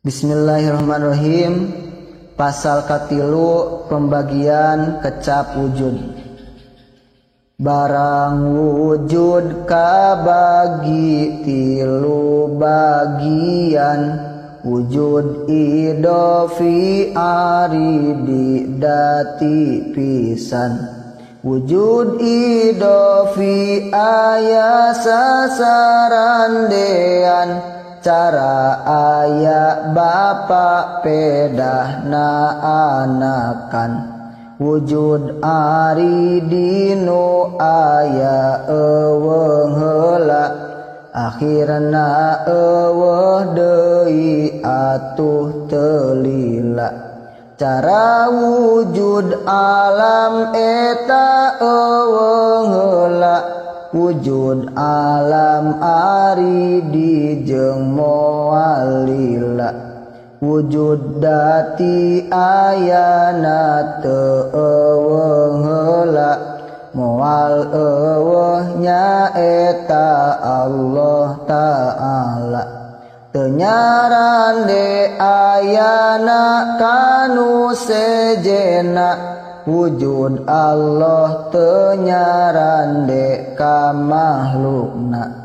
Bismillahirrahmanirrahim. Pasal katilu pembagian kecap wujud. Barang wujud kabagi tilu bagian. Wujud idofi aridi dati pisan. Wujud idofi aya sasarandean. Cara aya bapa pedahna anakan. Wujud ari dinu aya eueuh heula. Akhirna eueuh deui atuh teu lila. Cara wujud alam eta eueuh heula. Wujud alam ari di jeung moal lila. Wujud dati ayana teu eueuh heula. Moal eueuh nyaeta Allah Ta'ala. Teu nyarande ayana kanu sejena. Wujud Allah teu nyarande ka makhlukna.